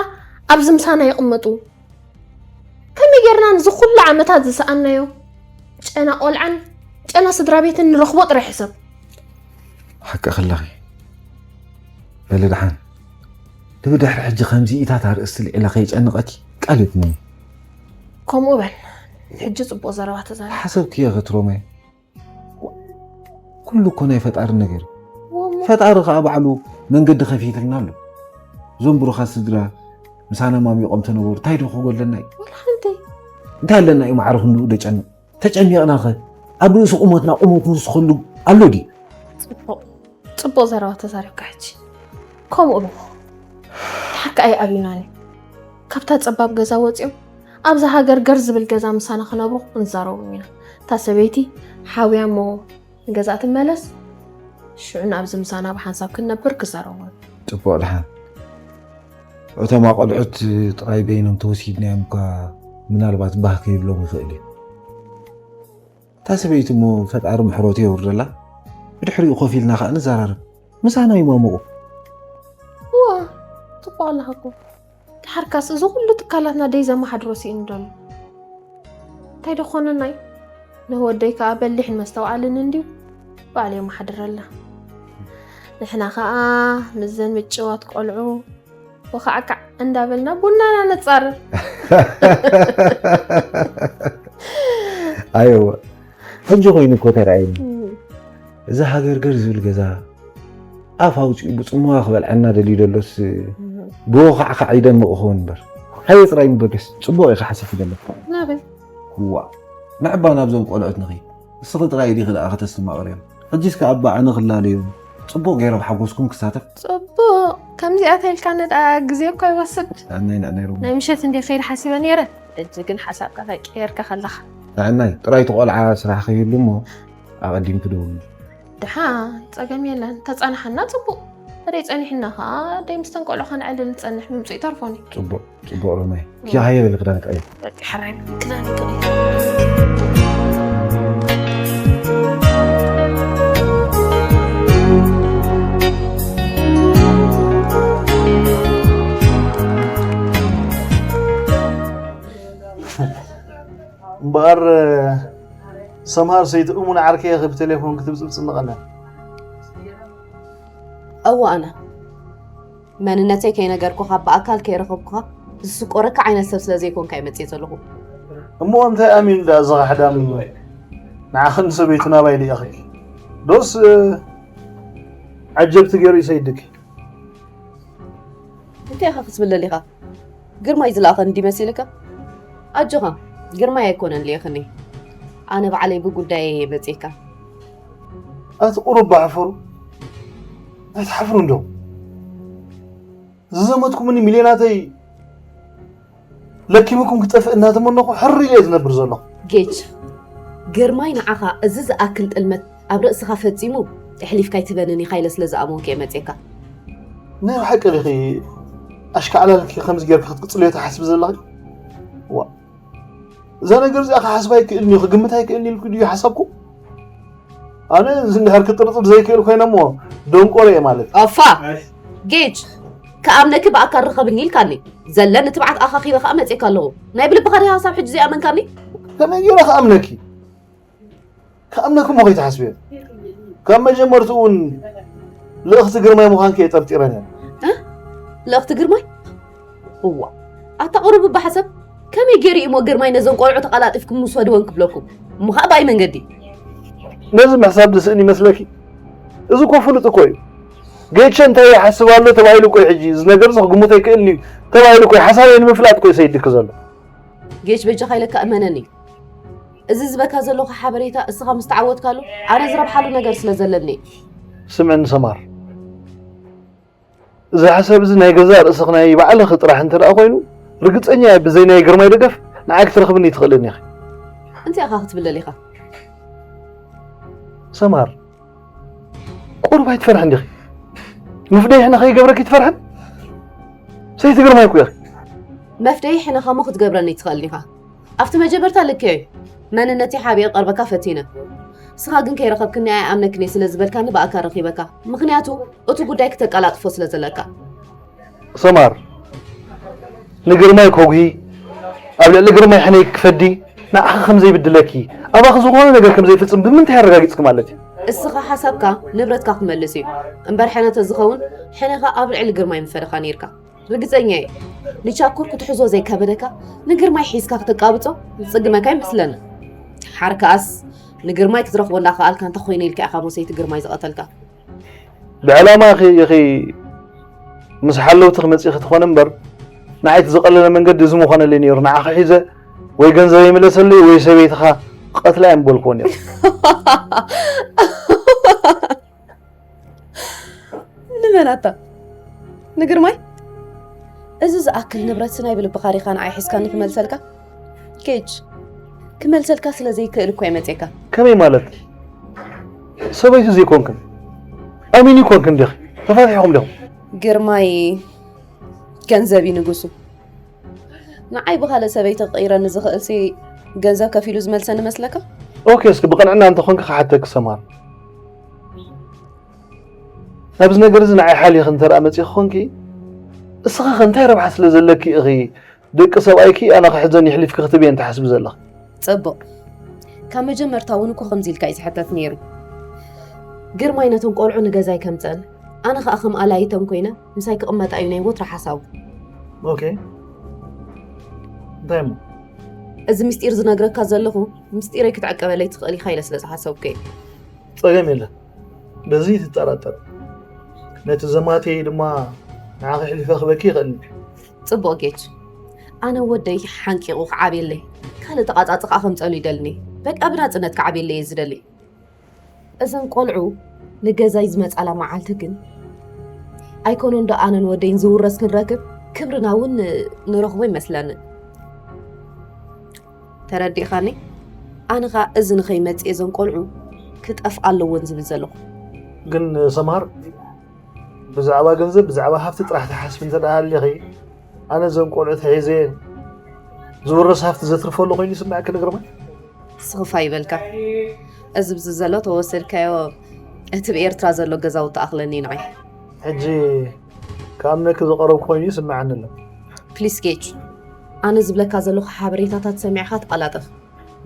ኣብዚ ምሳና ይቕመጡ? ከመይ ጌርና ነዚ ኩሉ ዓመታት ዝሰኣናዮ ጨና ቆልዓን ጨና ስድራ ቤትን ንረኽቦ ጥራይ ሕሰብ። ሓቂ ከለኺ በሊ ደሓን ድብድሕሪ ሕጂ ከምዚ ኢታት ኣርእስቲ ልዒላ ከይጨንቐኪ ቃል ይኩነኒ። ከምኡ በል። ሕጂ ጽቡቕ ዘረባ ተዛረብ። ሓሰብክዮ ክትሮመ ኩሉ እኮ ናይ ፈጣሪ ነገር እዩ። ፈጣሪ ከዓ ባዕሉ መንገዲ ከፊትልና ኣሎ። እዞም ብሩኻት ስድራ ምሳና ማሚቆም ተነበሩ እንታይ ዶ ክጎለና እዩ? ወላ ሓንቲ። እንታይ ኣለና እዩ ማዕረ ክንድኡ ደጨንቕ? ተጨኒቕናኸ ኣብ ርእሲ ቁመትና ቁመት ንውስኸሉ ኣሎ ድዩ? ጽቡቕ ዘረባ ተዛሪብካ ሕጂ። ከምኡ በል። ሓቂ ኣይኣብዩናን እዩ። ካብታ ጸባብ ገዛ ወጺኦም ኣብዛ ሃገር ገር ዝብል ገዛ ምሳና ክነብሩ ክንዛረቦም ኢና። እታ ሰበይቲ ሓውያ እሞ ንገዛ ትመለስ፣ ሽዑ ናብዚ ምሳና ብሓንሳብ ክንነብር ክዛረቦም። ጽቡቕ ደሓን። እቶም ኣቆልዑት ጥራይ በይኖም ተወሲድናዮም እኳ ምናልባት ባህ ከይብሎም ይኽእል እዩ። እታ ሰበይቲ እሞ ፈጣሪ ምሕረቱ የውርደላ። ብድሕሪኡ ኮፍ ኢልና ከዓ ንዘራረብ። ምሳና ይማሙቑ። እዋ ጽቡቕ ኣለኻ እኮ። ድሓርካስ እዚ ኩሉ ትካላትና ደይ ዘመሓድሮ ስኢኑ ደሎ እንታይ ደኾነናይ? ንወደይ ከዓ በሊሕን መስተውዓልን እንድዩ ባዕሉ የመሓድረልና። ንሕና ከዓ ምስዘን ምጭዋት ቆልዑ ወኻዕካዕ እንዳበልና ቡናና ነጻርር። ኣየወ ሕጂ ኮይኑ እኮ ተረኣየኒ። እዚ ሃገርገር ዝብል ገዛ ኣፍ ኣውፂኡ ብፅምዋ ክበልዐና ደልዩ ደሎስ ብወኻዕካዕ ይደምቕ ይኸውን እምበር ሓየ ጥራይ ምበገስ ፅቡቕ ኢኻ ሓሲብኪ ዘለካ። ናበይ? እዋ ንዕባ ናብዞም ቆልዑት ንኺድ እስኺ ጥራይ ዲኺ ደኣ ከተስተማቕርዮም? ሕጂስ ከኣ ኣባ ኣነ ክላለዮም ጽቡቕ ገይረ ብሓጎስኩም ክሳተፍ። ጽቡቕ ከምዚኣ ተልካ ነዳ ግዜ እኳ ይወስድ። ኣነይ ንዕነይ ሩሙ ናይ ምሸት እንዲ ከይድ ሓሲበ ነይረ። እጅ ግን ሓሳብካ ከይቀየርካ ከለኻ። ንዕናይ ጥራይ ትቆልዓ ስራሕ ከይህሉ እሞ ኣቐዲምኪ ደውሉ። ደሓን ጸገም የለን ተጸናሓና ጽቡቕ። ተደይ ጸኒሕና ኸኣ ደይ ምስተን ቆልዑ ከነዕልል ንጸንሕ ምምጹ ይተርፎኒ። ጽቡቕ ጽቡቕ ሮማይ። ኪያ ሃየ በሊ ክዳን ቀይር። በቃ ሕራይ ክዳን ይቀይር። እምበኣር ሰምሃር ሰይቲ እሙን ዓርከየ ብቴሌፎን ክትብፅብ ፅንቐለን። እወ ኣነ መንነተይ ከይነገርኩኻ ብኣካል ከይረኸብኩኻ ዝስቆረካ ዓይነት ሰብ ስለ ዘይኮንካ እየ መፅየ ዘለኹ። እሞ እንታይ ኣሚኑ ደኣ እዚ ኻሕዳም ንዓኽን ሰበይቱ ናባይ ልኢኽኪ? ዶስ ዓጀብቲ ገይሩ ይሰይድኪ? እንታይ ኢኻ ክትብል ደሊኻ? ግርማይ ዝለኣኸኒ ድዩ መሲልካ? ኣጆኻ፣ ግርማይ ኣይኮነን ልኢኽኒ። ኣነ ባዕለይ ብጉዳየይ እየ መጺእካ። ኣቲ ቁሩብ ባሕፍሩ። ኣይትሓፍሩን ዶ? ዝዘመትኩምኒ ሚልዮናተይ ለኪምኩም ክጠፍእ እናተመነኹ ሕር ኢለ እየ ዝነብር ዘለኹ። ጌች፣ ግርማይ ንዓኻ እዚ ዝኣክል ጥልመት ኣብ ርእስኻ ፈጺሙ ኣሕሊፍካ ኣይትህበንን ኢኻ ኢለ ስለ ዝኣመንኩ እየ መጺእካ። ናይ ብሓቂ ዲኺ ኣሽካዕላልኪ ከምዚ ጌርኪ ክትቅጽልዮ ትሓስቢ ዘለኺ? ዋእ፣ እዛ ነገር እዚኣ ክሓስባ ኣይክእልን እዩ ክግምታ ኣይክእልን ኢልኩ ድዩ ሓሳብኩ? ኣነ እዚ እንድሕር ክጥርጥር ዘይክእል ኮይነ እሞ ደንቆሮ እየ ማለት እዩ። ኦፋ! ጌጅ! ክኣምነኪ ብኣካል ርኸብኒ ኢልካኒ። ዘለኒ ትብዓት ኣኻኺበ ከኣ መጺእካ ኣለኹ። ናይ ብልብኻ ዲኻ ክሳብ ሕጂ ዘይኣመንካኒ? ከመይ ገይረ ክኣምነኪ? ክኣምነኪ እሞ ከይትሓስብዮ። ካብ መጀመርትኡ እውን ልእኽቲ ግርማይ ምዃንኪ እየ ጠርጢረን እየ። እ? ልእኽቲ ግርማይ? እዋ፣ ኣታ ቁሩብ እባ ሓሰብ። ከመይ ገይሩ እዩ እሞ ግርማይ ነዞም ቆልዑ ተቐላጢፍኩም ምስ ወድወን ክብለኩም? እሞ ኸኣ ብኣይ መንገዲ? ነዚ ምሕሳብ ዝስእን ይመስለኪ? እዚ እኮ ፍሉጥ እኮ እዩ። ጌቸ እንታይ ይሓስብ ኣሎ ተባሂሉ እኮ እዩ ሕጂ፣ እዚ ነገር እዚ ክግምቶ ኣይክእልን እዩ ተባሂሉ እኮ እዩ። ሓሳበይ ንምፍላጥ እኮ እዩ ሰይድኪ ዘሎ። ጌች በጃኻ ኢለካ እመነኒ። እዚ ዝበካ ዘለኹ ሓበሬታ እስኻ ምስ ተዓወትካሉ ኣነ ዝረብሓሉ ነገር ስለ ዘለኒ። ስምዕኒ ሰማር፣ እዚ ሓሳብ እዚ ናይ ገዛእ ርእስኺ ናይ ባዕልኺ ጥራሕ እንተ ደኣ ኮይኑ፣ ርግጸኛ እየ ብዘይ ናይ ግርማይ ደገፍ ንዓይ ክትረኽብኒ ኣይትኽእልን ኢኺ። እንታይ ኢኻ ክትብል ደሊኻ? ሰማር፣ ቁሩብ ኣይትፈርሕን ዲኺ? መፍደይ ሕነ ከይገብረኪ ትፈርሕን? ሰይቲ ግርማይ እኮ ኢኺ። መፍደይ ሕነኻ እሞ ክትገብረኒ ኣይትኽእልን ኢኻ። ኣብቲ መጀመርታ ልክዕ እዩ። መንነተይ ሓቢኤ ክቐርበካ ፈቲነ። ንስኻ ግን ከይረኸብክኒ ኣይኣምነክን እየ ስለ ዝበልካኒ ብኣካል ረኺበካ። ምኽንያቱ እቲ ጉዳይ ክተቀላጥፎ ስለ ዘለካ። ሰማር፣ ንግርማይ ከጉሂ፣ ኣብ ልዕሊ ግርማይ ሕነይ ክፈዲ፣ ንዓኺ ከም ዘይብድለኪ፣ ኣባኺ ዝኾነ ነገር ከም ዘይፍጽም ብምንታይ ኣረጋጊጽኪ ማለት እዩ? እስኻ ሓሳብካ ንብረትካ ክመልስ እዩ። እምበር ሕነ ተዝኸውን፣ ሕነኻ ኣብ ልዕሊ ግርማይ ምፈደኻ ነይርካ። ርግጸኛ እየ። ንቻኩር ክትሕዞ ዘይከበደካ፣ ንግርማይ ሒዝካ ክተቃብጾ ዝጽግመካ ይመስለኒ። ሓር ከኣስ፣ ንግርማይ ክትረኽቦ እንዳኸኣልካ እንታይ ኮይነ ኢልካ ኢኻ ሞሰይቲ ግርማይ ዝቐተልካ? ብዕላማ ኢኺ፣ ኢኺ ምስ ሓለውትኺ መጺኺ ትኾኒ እምበር፣ ንዓይ እቲ ዝቐለለ መንገዲ እዚ ምኾነለይ ነይሩ። ንዓኺ ሒዘ ወይ ገንዘበይ ምለሰለይ ወይ ሰበይትኻ ቀትላ እየ ምበልክዎ ነይሩ። ንመን ኣታ? ንግርማይ? እዚ ዝኣክል ንብረት ናይ ብልብኻ ዲኻ ንዓይ ሒዝካኒ ክመልሰልካ? ኬች፣ ክመልሰልካ ስለ ዘይክእል እኮ እየ መጺኤካ። ከመይ ማለት? ሰበይቱ ዘይኮንክን? ኣሚኑ ይኮንክን ዲኺ? ተፋቲሕኹም ዲኹም? ግርማይ ገንዘብ እዩ ንጉሱ። ንዓይ ብኻልእ ሰበይቲ ክቕይረኒ ዝኽእልሲ ገንዘብ ከፊሉ ዝመልሰኒ መስለካ? ኦኬ፣ እስኪ ብቕንዕና እንተኾንኪ ክሓተኪ ሰማር። ናብዚ ነገር እዚ ንዓይ ሓሊኺ እንተ ደኣ መጺኺ ኾንኪ፣ እስኺ ኸ እንታይ ረብሓ ስለ ዘለኪ ኢኺ ደቂ ሰብኣይኪ ኣነ ክሕዘን የሕሊፍኪ ክትብየን ትሓስቢ ዘለኺ? ጽቡቕ። ካብ መጀመርታ እውን እኮ ከምዚ ኢልካ እዩ ዝሕተት ነይሩ። ግርማይ ነቶም ቆልዑ ንገዛይ ከምጽአን፣ ኣነ ኸኣ ከም ኣላይተን ኮይነ ምሳይ ክቕመጣ እዩ ናይ ወትሩ ሓሳቡ። ኦኬ። እንታይ እሞ? እዚ ምስጢር ዝነግረካ ዘለኹ፣ ምስጢረይ ክትዕቀበለይ ትኽእል ኢኻ ኢለ ስለ ዝሓሰብኩ እየ። ጸገም የለን። በዚ ትጠራጠር። ነቲ ዘማተይ ድማ ንዓኺ ኣሕሊፈ ክህበኪ ይኽእልኒ። ጽቡቕ ጌች። ኣነ ወደይ ሓንቂቑ ክዓብየለይ፣ ካልእ ተቓጻጺ ከኣ ከምጸሉ ይደልኒ። በቃ ብናጽነት ክዓብየለይ እየ ዝደሊ። እዘን ቆልዑ ንገዛይ ዝመጻላ መዓልቲ ግን ኣይኮነን ዶ ኣነን ወደይን ዝውረስ ክንረክብ፣ ክብርና እውን ንረኽቦ ይመስለኒ። ተረዲእኻኒ? ኣነ ኸኣ እዚ ንኸይመጽእ እዘን ቆልዑ ክጠፍኣ ኣለወን ዝብል ዘለኹ። ግን ሰምሃር፣ ብዛዕባ ገንዘብ፣ ብዛዕባ ሃፍቲ ጥራሕ ትሓስቢ እንተ ደኣ ሃሊኺ፣ ኣነ እዘን ቆልዑ ተሒዘየን ዝውረስ ሃፍቲ ዘትርፎ ኣሎ ኮይኑ ይስምዐኪ ንግርማይ? ስኽፍ ኣይበልካ። እዚ ብዚ ዘሎ ተወሰድካዮ፣ እቲ ብኤርትራ ዘሎ ገዛውቲ ኣኽለኒ ንዓይ። ሕጂ ክኣምነኪ ዝቐረብኩ ኮይኑ ይስምዓኒ ኣሎ። ፕሊስ ጌች፣ ኣነ ዝብለካ ዘለኹ ሓበሬታታት ሰሚዕኻ ተቐላጠፍ።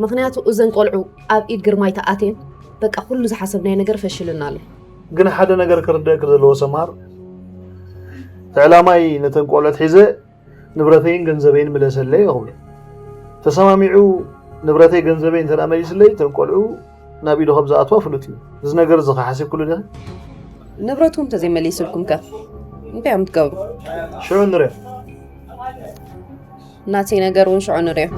ምኽንያቱ እዘን ቆልዑ ኣብ ኢድ ግርማይ ተኣትየን፣ በቃ ኩሉ ዝሓሰብናዮ ነገር ፈሽልና ኣሎ። ግን ሓደ ነገር ክርደእኪ ዘለዎ ሰማር፣ እቲ ዕላማይ ነተን ቆልዑት ሒዘ ንብረተይን ገንዘበይን ምለሰለይ እኽብሎ። ተሰማሚዑ ንብረተይ ገንዘበይ እንተ ደኣ መሊስለይ፣ እተን ቆልዑ ናብ ኢዱ ከም ዝኣትዋ ፍሉጥ እዩ። እዚ ነገር እዚ ከሓሲብክሉ ዲኺ? ንብረትኩም እንተዘይመሊስልኩም ከ እንታይ እዮም ትገብሩ? ሽዑ ንሪኦ። ናተይ ነገር እውን ሽዑ ንሪኦ።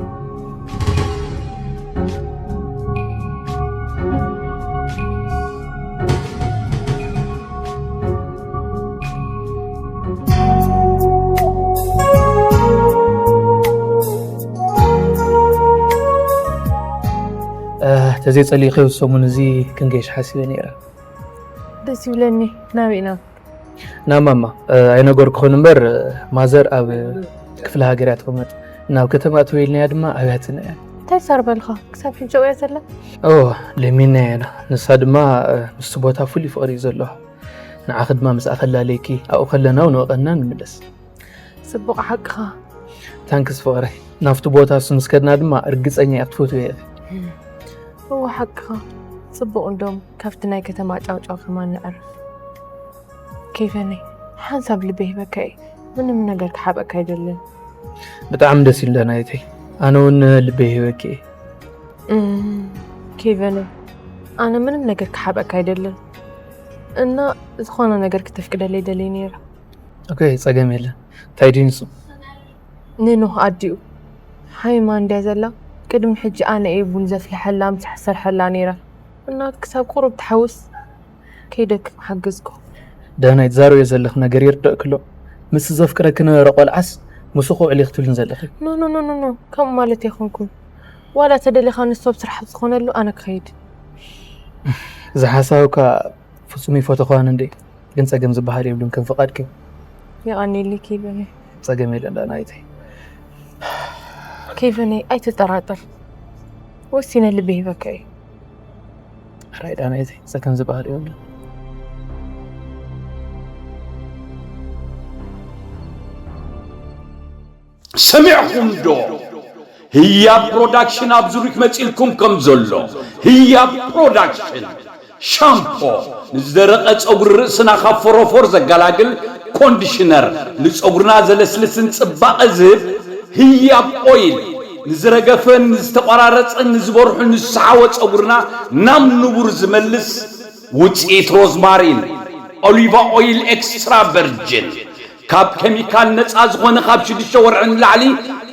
እ፣ ተዘይጸሊእኺ ሰሙን እዚ ክንገይሽ ሓሲበ ነይረ። ደስ ይብለኒ። ናበይ ኢና? ናብ ማማ፣ እ፣ ኣይነገርኩኽን እምበር፣ እ፣ ማዘር ኣብ ክፍለ ሃገር እያ ትቕመጥ። ናብ ከተማ እትበይልናያ ድማ ኣብያትና እያ። እንታይ ሳር በልኻ? ክሳብ ሕጂ ኣብያ ዘላ? ኦ፣ ለሚንናያ ኢና። ንሳ ድማ፣ እ፣ ምስቲ ቦታ ፍሉይ ፍቕሪ እዩ ዘለዋ። ንዓኺ ድማ ምስኣ ከላለየኪ፣ ኣብኡ ከለና እውን ወቐና ንምለስ። ጽቡቕ ሓቅኻ። ታንክስ ፍቕረይ። ናብቲ ቦታ እሱ ምስ ከድና ድማ ርግጸኛ እየ ክትፈትዎ ኢኺ። እወ ሓቅኻ። ጽቡቕ እንዶም ካብቲ ናይ ከተማ ጫውጫው ከማን ንዕረፍ። ኬቨነይ፣ ሓንሳብ ልበይ ሂበካ እየ። ምንም ነገር ክሓብኣካ ኣይደልን። ብጣዕሚ ደስ ኢሉ ዳናይተይ። ኣነ እውን ልበይ ሂበኪ እየ። እም፣ ኬቨነይ፣ ኣነ ምንም ነገር ክሓብኣካ ኣይደልን። እና ዝኾነ ነገር ክተፍቅደለይ ደልየ ነይረ። ኦኬ፣ ጸገም የለን። እንታይ ድዩ ንሱ? ንኖህ ኣዲኡ ሓይማ እንድያ ዘላ። ቅድሚ ሕጂ ኣነ እየ ቡን ዘፍልሐላ፣ ምሳሕ ዝሰርሐላ ነይረ። እና ክሳብ ቁሩብ ትሓውስ ከይደ ክሓግዝኩ። ዳናይት፣ ትዛረብዮ ዘለኺ ነገር ይርደእኪ ኣሎ። ምስ ዘፍቅረኪ ነበረ ቆልዓስ ምስ ክውዕል ኢኺ ትብልኒ ዘለኺ። ኖ ኖ ኖ ኖ ኖ፣ ከምኡ ማለት ኣይኮንኩን። ዋላ ተደሊኻ ንሱ ኣብ ስራሕ ዝኾነሉ ኣነ ክኸይድ። እዚ ሓሳብካ ፍጹም ይፈተኾን እንዴ? ግን ጸገም ዝበሃል የብሉን ከም ፍቓድኪ። የቐንየለይ ኬቨነይ። ጸገም የለን ዳናይተይ። ኬቨነይ ኣይትጠራጠር። ወሲነ ልበይ ሂበካ እየ። ሕራይ ዳናይተይ፣ ጸገም ዝበሃል የብሉን። ሰሚዕኹም ዶ? ህያብ ፕሮዳክሽን ኣብ ዙሪክ መፂልኩም ከም ዘሎ። ህያብ ፕሮዳክሽን ሻምፖ፣ ንዝደረቐ ፀጉሪ ርእስና ካብ ፎሮፎር ዘገላግል፣ ኮንዲሽነር፣ ንፀጉርና ዘለስልስን ፅባቐ ዝህብ። ህያብ ኦይል፣ ንዝረገፈን ንዝተቋራረፀን ንዝበርሑን ዝሰሓወ ፀጉርና ናብ ንቡር ዝመልስ። ውፅኢት ሮዝማሪን፣ ኦሊቫ ኦይል ኤክስትራ ቨርጅን፣ ካብ ኬሚካል ነፃ ዝኾነ ካብ ሽዱሽተ ወርሒ ንላዕሊ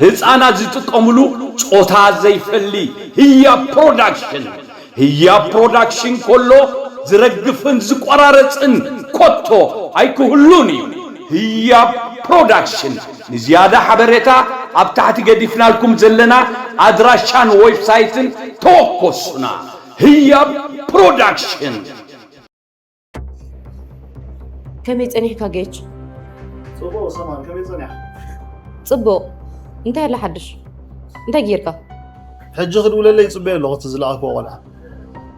ህፃናት ዝጥቀምሉ፣ ፆታ ዘይፈሊ። ህያብ ፕሮዳክሽን። ህያብ ፕሮዳክሽን ከሎ ዝረግፍን ዝቆራረፅን ኮቶ ኣይክህሉን እዩ። ህያብ ፕሮዳክሽን። ንዝያዳ ሓበሬታ ኣብ ታሕቲ ገዲፍናልኩም ዘለና ኣድራሻን ዌብሳይትን ተወከሱና። ህያብ ፕሮዳክሽን። ከመይ ጸኒሕካ ጌች? ጽቡቕ ሰማን፣ ከመይ ጸኒሕካ? ጽቡቕ። እንታይ ኣሎ ሓድሽ? እንታይ ጌርካ? ሕጂ ክድውለለይ ይጽበዮ ኣለኹ፣ እቲ ዝለኣኽዎ ቆልዓ።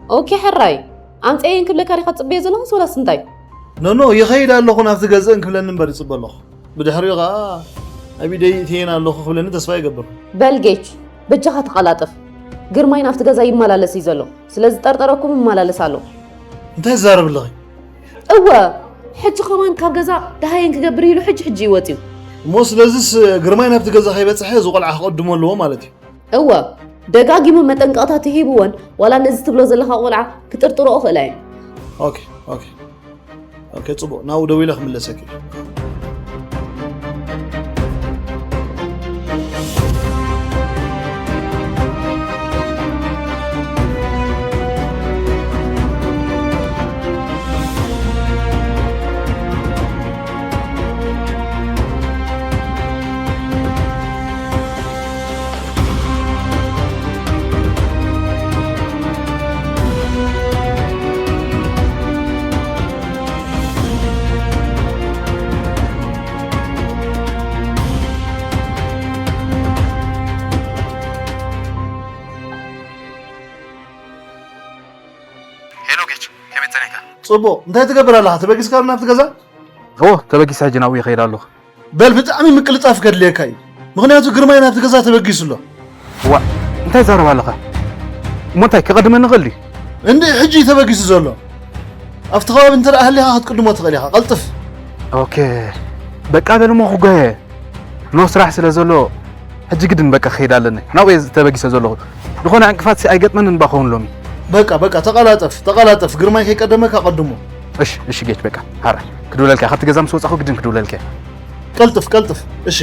ኦኬ ሕራይ፣ ኣምጽኤየን ክብለካ ዲኻ ትጽበዮ ዘለኹስ ወላስ እንታይ? ኖኖ፣ ይኸይድ ኣለኹ ናብቲ ገዝአን ክብለኒ እምበር ይጽበ ኣለኹ። ብድሕሪኡ ኸኣ ኣብ ኢደይ እትየን ኣለኹ ክብለኒ ተስፋ ይገብር። በል ጌች፣ በጃኻ ተቐላጠፍ። ግርማይ ናብቲ ገዛ ይመላለስ እዩ ዘሎ። ስለ ዝጠርጠረኩም ይመላለስ ኣሎ። እንታይ ትዛረብ ኣለኺ? እወ፣ ሕጂ ከማን ካብ ገዛ ደሃየን ክገብር ኢሉ ሕጂ ሕጂ ይወጽ እዩ። እሞ ስለዚስ ግርማይ ናብቲ ገዛ ከይበጽሐ እዚ ቆልዓ ክቕድሞ ኣለዎ ማለት እዩ። እወ፣ ደጋጊሙ መጠንቀቕታ ተሂብወን ዋላ ነዚ ትብሎ ዘለኻ ቆልዓ ክጥርጥርኦ ክእላ እየን። ኦኬ፣ ኦኬ። ኦኬ፣ ጽቡቕ። ናብኡ ደዊለ ክምለሰኪ። ሄሎ ጌች፣ ከመይ ጸኒሕካ? ጽቡቕ። እንታይ ትገብር ኣለኻ? ተበጊስካ ናብቲ ገዛ? እዎ፣ ተበጊሰ ሕጂ ናብኡ ይኸይድ ኣለኹ። በል ብጣዕሚ ምቅልጣፍ ከድልየካ እዩ። ምኽንያቱ ግርማይ ናብቲ ገዛ ተበጊሱ ኣሎ። ዋ፣ እንታይ ዛረብ ኣለኻ? እሞ እንታይ ክቐድመኒ ይኽእል ድዩ? እንዲ ሕጂ እዩ ተበጊሱ ዘሎ። ኣብቲ ከባቢ እንተ ደኣ ሃሊኻ ክትቅድሞ ትኽእል ኢኻ። ቀልጥፍ። ኦኬ፣ በቃ በል እሞ ክጓየ። ኖ ስራሕ ስለ ዘሎ ሕጂ ግድን በቃ ክኸይድ ኣለኒ። ናብኡ እየ ተበጊሰ ዘለኹ። ዝኾነ ዕንቅፋት ሲ ኣይገጥመንን እባ ኸውን ሎሚ። በቃ በቃ ተቐላጠፍ፣ ተቐላጠፍ። ግርማይ ከይቀደመካ ቀድሞ። እሺ እሺ ጌች በቃ። ሃራ ክድውለልካ፣ ካብቲ ገዛ ምስ ወጻኹ ግድን ክድውለልካ። ቀልጥፍ ቀልጥፍ። እሺ።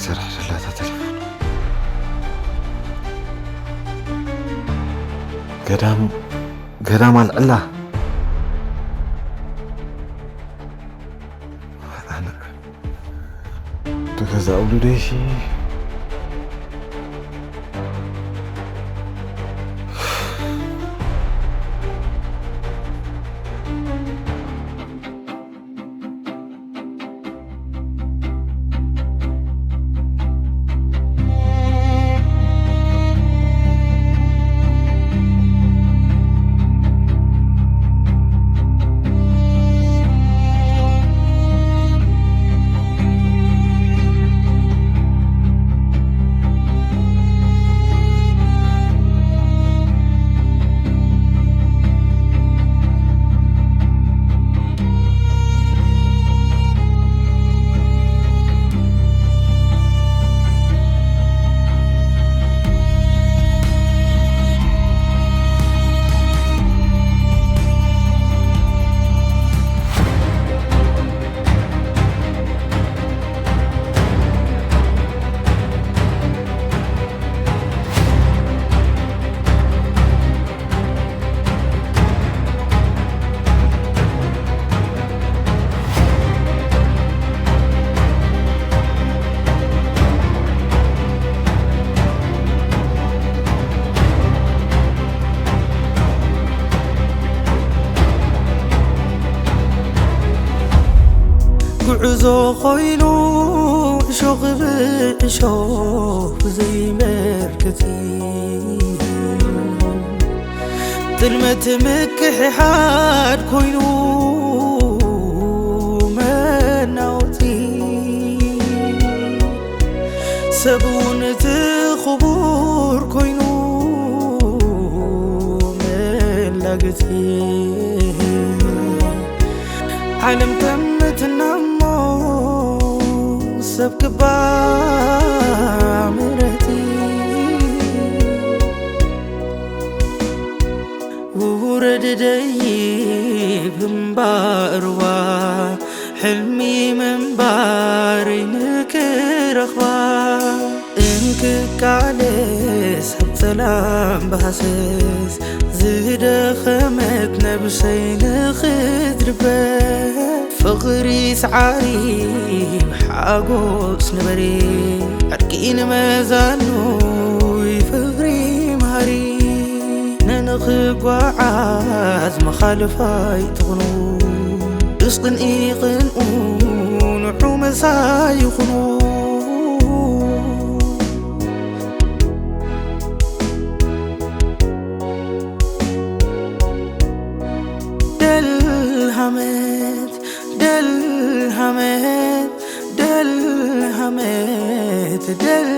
ትሰርሕ ዘላታ ቴሌፎን። ገዳም፣ ገዳም ኣልዕላ። ኣነ፣ እቲ ገዛ ውሉደይሲ። ጉዕዞ ኮይኑ እሾኽ ብእሾኽ ዘይመርክቲ፣ ጥልመት ምክሕሓድ ኮይኑ መናወጢ፣ ሰብ እውን እቲ ክቡር ኮይኑ መላገጺ። ዓለም ጠምትና እሞ ሰብ ክባ ምረቲ። ውረድ ደይብ እምባርዋ፣ ሕልሚ ምንባረይ ንክረኽባ። እንክቃለስ ኣብ ጸላም ብሃሰስ፣ ዝደኸመት ነብሰይ ንኽትድበስ። ፍቕሪ ሰዓሪ ብሓጎስ ንበሪ፣ ዕርቂ ንመዛኑይ ፍቕሪ መሃሪ። ነንኽጓዓዝ መኻልፋይ ትኹኑ፣ ብስቕንኢ ቅንኡ ንዑ መሳይ ይኹኑ። ደልሃመት፣ ደልሃመት፣ ደልሃመት፣ ደል